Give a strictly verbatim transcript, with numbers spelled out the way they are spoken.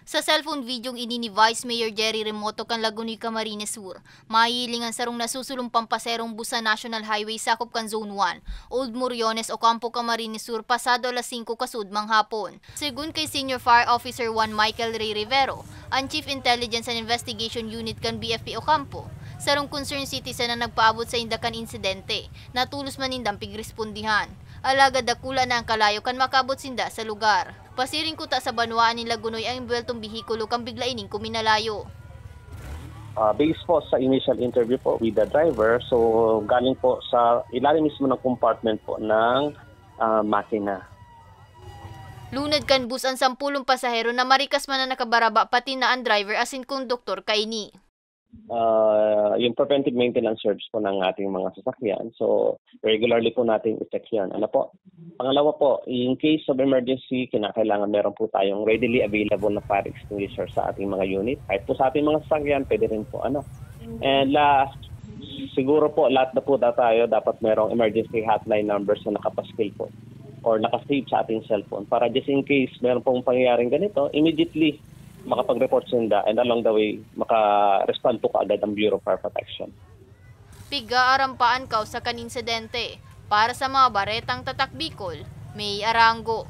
Sa cellphone videong ini ni Vice Mayor Jerry Remoto kan Lagonoy, Camarines Sur, mahihiling an sarong nasusulong pampaserong bus sa National Highway sakop kan Zone one, Old Moriones, Ocampo, Camarines Sur, pasado alas singko kasudmang hapon. Segun kay Senior Fire Officer one Michael Ray Rivero, an Chief Intelligence and Investigation Unit kan B F P Ocampo, sarong concerned citizen an nagpaabot sainda kan insidente, na tolos man nindang pigrespondihan. Alagad dakula na an kalayo kan makabot sinda sa lugar. Pasiring kuta sa banwaan nin Lagonoy ang embuweltong behikulo kan bigla ining kuminalayo. Ah, based po sa initial interview po with the driver, so galing po sa ilalim mismo ng compartment po ng ah, makina. Lunad kan bus an sampulong pasahero na marikas man na nakabaraba, pati na an driver asin konduktor kaini. Ah, yung preventive maintenance service po ng ating mga sasakyan. So, regularly po natin i-check yan. Ano po? Pangalawa po, in case of emergency, kinakailangan meron po tayong readily available na fire extinguisher sa ating mga unit. Kahit po sa ating mga sasakyan, pwede rin po ano. And last, siguro po lahat na po da tayo dapat merong emergency hotline numbers na nakapaskil po or nakasave sa ating cellphone para just in case meron pong pangyayaring ganito, immediately makapag-report sinda and along the way, maka-respond po kaagad ang Bureau of Fire Protection. Pig-aaram pa an kausa kan insidente. Para sa mga baretang Tatak Bicol, May Arango.